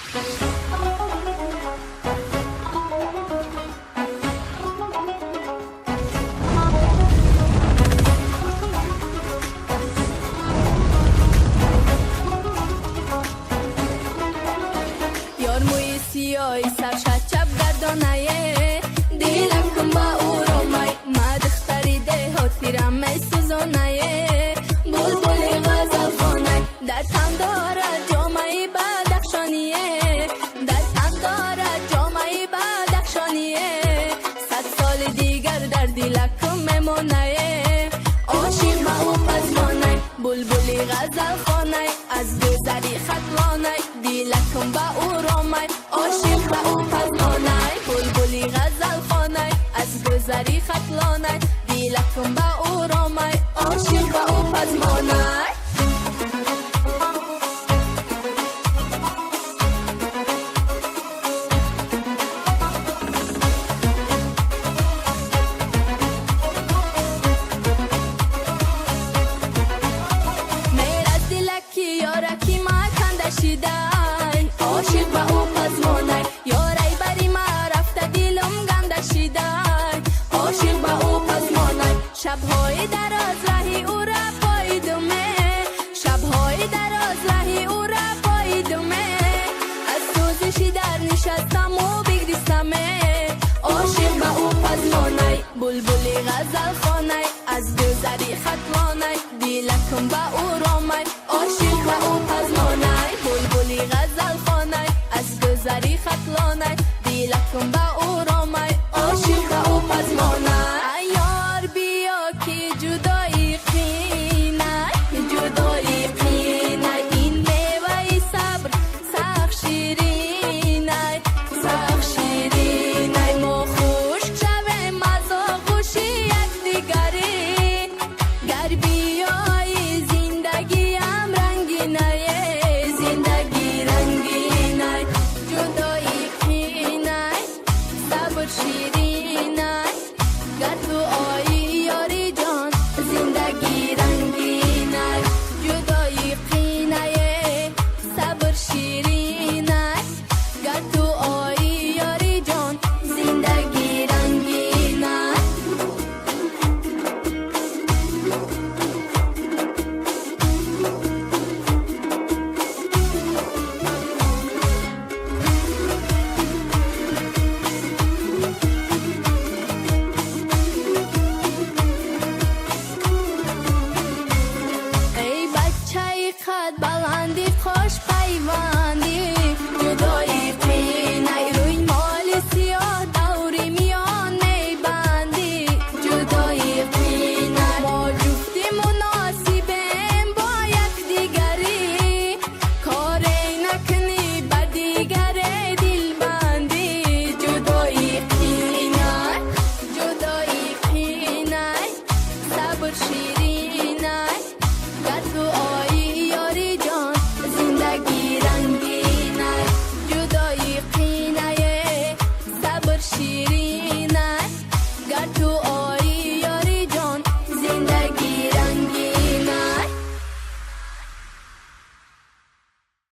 Ёр мӯи сиёҳи сарша чап гардонае, дилакум ба ӯ ромай, ма духтари деҳотирам месӯзонае. Булбули ғазалхонай, дар тан дорад ҷомаи бадахшоние, дар тан дорад ҷомаи бадахшоние. 100 соли дигар дар дилакум мемонае, ошиқ ба ӯ пазмонай. Булбули ғазалхонай, аз гузари хатлонай, дилакум ба ӯ ромай, ошиқ ба ӯ пазмонай. Булбули ғазалхонай, аз гузари хатлонай, дилакум ба ӯ ромай, ошиқ ба ӯ пазмонай. Мераз дилаки ёраки ма.